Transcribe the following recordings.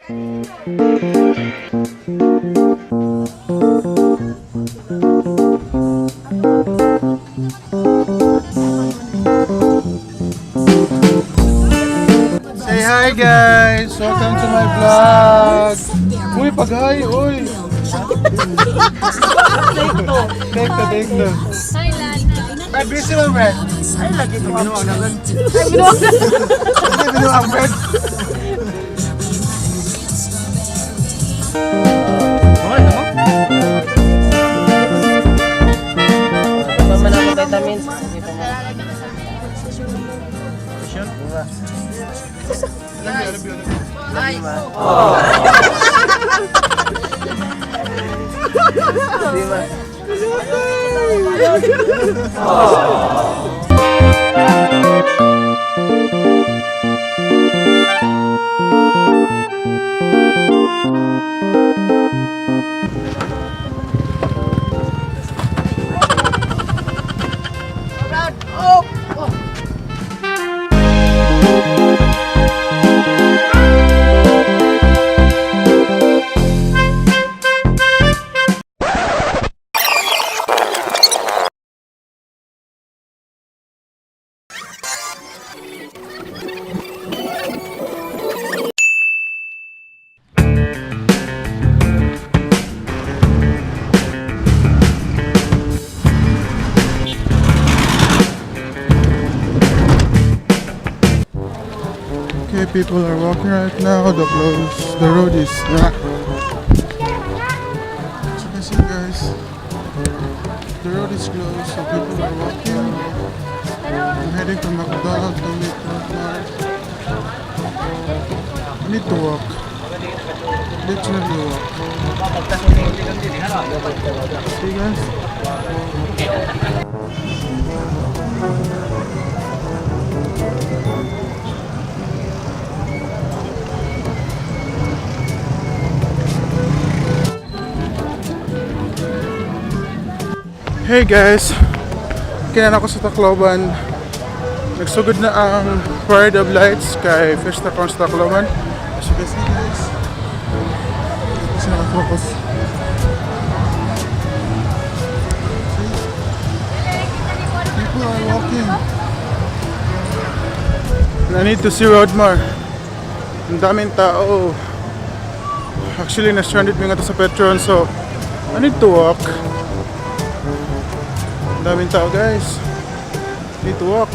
Say hi, guys! Welcome to my vlog! Uy, pag-hi! Uy! Take to, take to. Hi, Lana. Ay, busy mo, Brad. Ay, lagi ko. Binuang na, Brad. Hindi, binuang, Brad. Pa man ako vitamins. Sige pa man. Alam niyo, alam niyo, alam niyo. Di ba? Okay, people are walking right now. The road is. As you can see, guys, the road is closed, so people are walking. I'm heading to McDonald's to meet Rodmar. I need to walk. Literally walk. See, guys? Hey guys! Kailan ako sa Tacloban. Nagsugod na ang Parade of Lights kay Fiesta Con sa Tacloban. As you can see, guys, kasi nakafocus. See? People are walking. And I need to see Rodmar. Ang daming tao. Actually, na-stranded mi nga to sa Petron, so I need to walk. Ang daming tao, guys. Need to walk.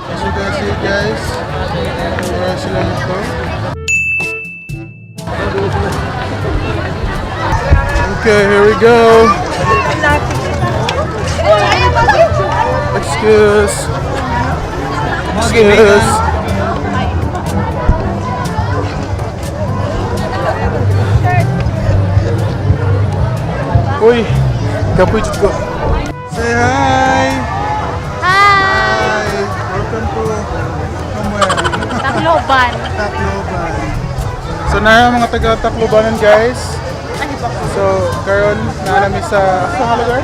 As you can see, guys, wala sila nito. Okay, here we go. Excuse. Excuse. Uy, kapoy jud ko. Say hi. Hi! Hi. Welcome to somewhere. Tacloban. Tacloban. So na mga taga Taclobanan, guys. So karon naa nami sa nga lugar?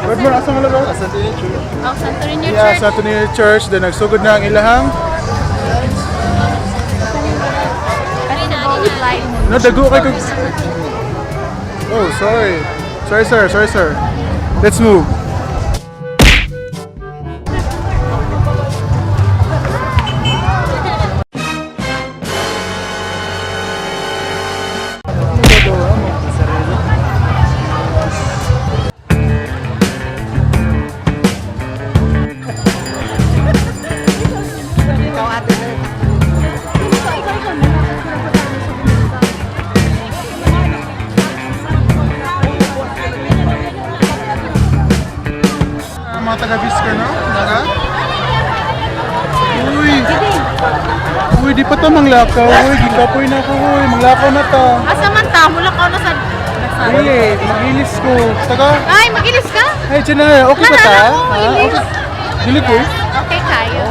Rodmar, asa nga lugar? Sa Oh, Santo Niño Yeah, Church. sa Santo Niño Church. Then nagsugod na ang ilahang. Festival of Lights. No, dago kay kog. Oh, sorry. Sorry, sir. Sorry, sir. Let's move. Nagabis ka no? Naga? Uy! Uy, di pa ta manglakaw. Uy, gikapoy na ako. Uy, manglakaw na ta. Asa man ta? Mula ka na sa... Dili, magilis ko. Taga? Ay, magilis ka? Ay, dyan na. Okay ba ta? Manala ko, Ha? ilis. Okay. Dili ko eh. Okay kayo.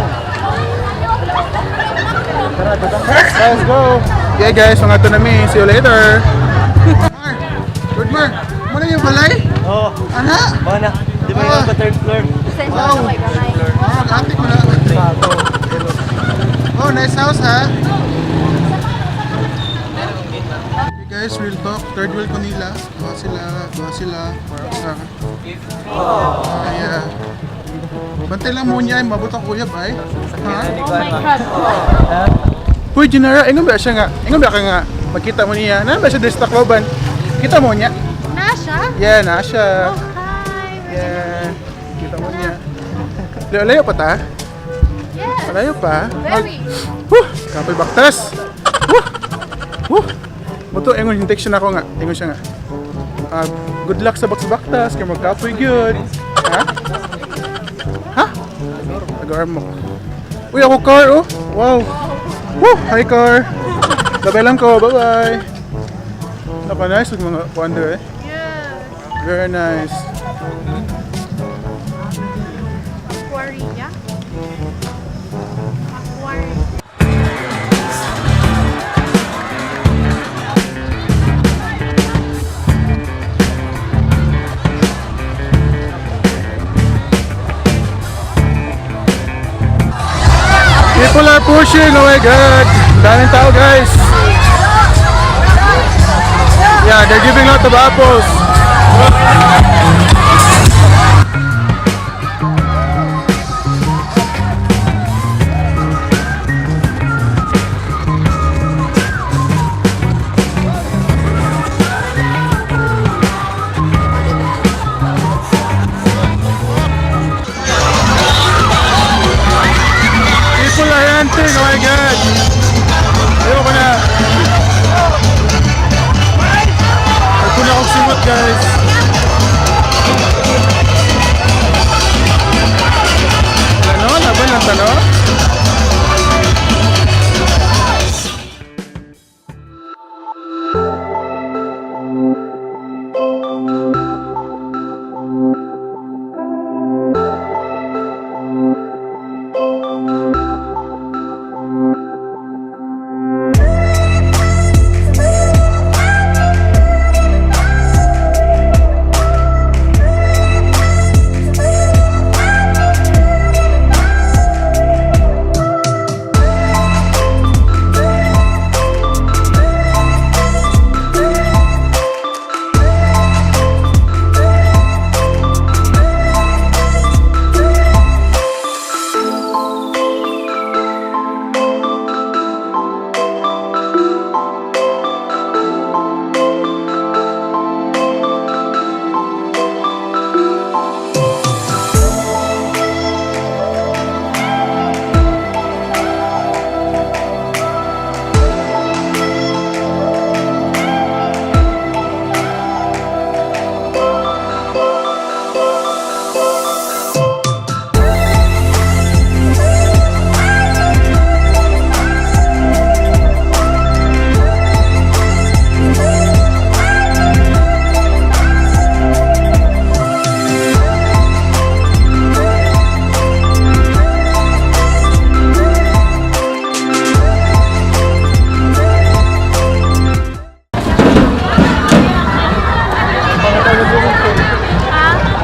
Let's go. Yeah guys, mga to na mi. See you later. Mar, good Mar. Muna yung balay? Oo. Ana? Mana. Di ba yung pa third floor? Wow. Oh, ate ko na. Oh, nice house ha. Okay guys, real talk. Third wheel ko nila. Duha sila, duha sila. Para sa... Ah, yeah. Bantay lang mo niya, mabot ang kuya bay. Ha? Oh my God. Uy, Junara, ingon ba siya nga? Ingon ba ka nga? Magkita mo niya. Naan ba siya dito sa Tacloban? Kita mo niya? Na siya? Yeah, na siya. Oh, hi. Yeah. Kita mo niya. Layo, layo pa ta? Yes. Malayo pa? Very. Huh! Kapoy baktas! Huh! Huh! Muto, ingon yung text na ako nga. Ingon siya nga. Ah, good luck sa baktas, kay magkapoy gyud. Ha? Ha? Nag-arm mo. Uy, ako car oh. Wow. Woo! Hi car. Babay lang ko. Bye-bye. Naka nice ug mga kuan eh. Yes. Very nice. Aquaria. Aquaria. People are pushing. Oh my God. Daming tao, guys. Yeah, they're giving out of apples. People are entering. Oh my God. Ayoko na. Nagpuna akong simot, guys. Ano? Laban lang tano? Ha?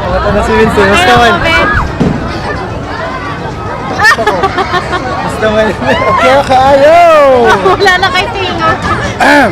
Pangata na si Winston. Basta Okay man. lang, Ben. Basta man. Okay, kaayo! Wala na kay Tingo. Ahem.